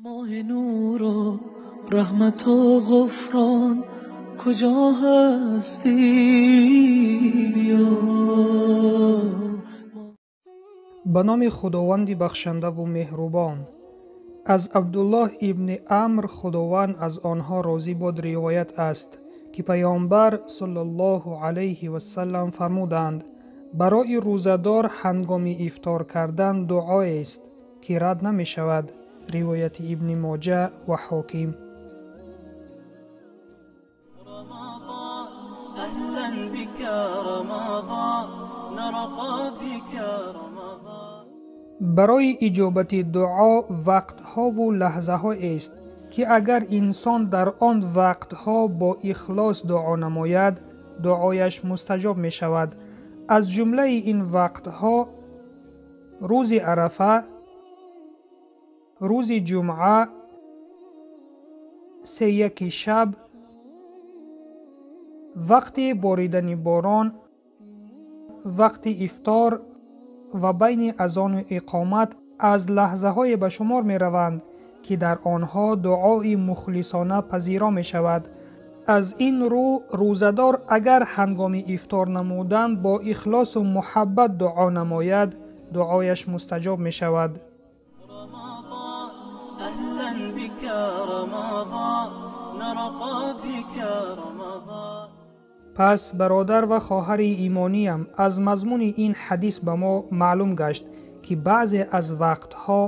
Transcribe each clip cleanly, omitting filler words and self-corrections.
Моҳи нуру раҳмату ғуфрон, куҷо ҳастӣ биё. Ба номи Худованди бахшандаву меҳрубон. Аз Абдуллоҳ ибни Амр, Худованд аз онҳо розӣ бод, ривоят аст, ки Паёмбар саллаллоҳу алайҳи васаллам фармуданд: барои рӯзадор ҳангоми ифтор кардан дуоест, ки рад намешавад. Ривояти Ибни Моҷа ва Ҳоким. Барои иҷобати дуо вақтҳову лаҳзаҳоест, ки агар инсон дар он вақтҳо бо ихлос дуо намояд, дуояш мустаҷоб мешавад. Аз ҷумлаи ин вақтҳо рӯзи Арафа, рӯзи ҷумъа, сеяки шаб, вақти боридани борон, вақти ифтор ва байни азону иқомат аз лаҳзаҳое ба шумор мераванд, ки дар онҳо дуои мухлисона пазиро мешавад. Аз ин рӯ рӯзадор агар ҳангоми ифтор намудан бо ихлосу муҳаббат дуо намояд, дуояш мустаҷоб мешавад. Пас бародар ва хоҳари имониям, аз мазмуни ин ҳадис ба мо маълум гашт, ки баъзе аз вақтҳо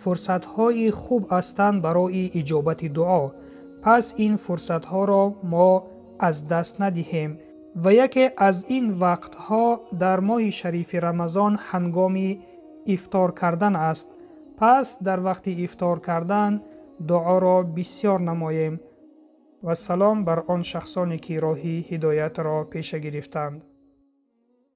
фурсатҳои хуб ҳастанд барои иҷобати дуо. Пас ин фурсатҳоро мо аз даст надиҳем ва яке аз ин вақтҳо дар моҳи шарифи Рамазон ҳангоми ифтор кардан аст. Пас дар вақти ифтор кардан дуоро бисёр намоем. Вассалом бар он шахсоне, ки роҳи ҳидоятро пеша гирифтанд.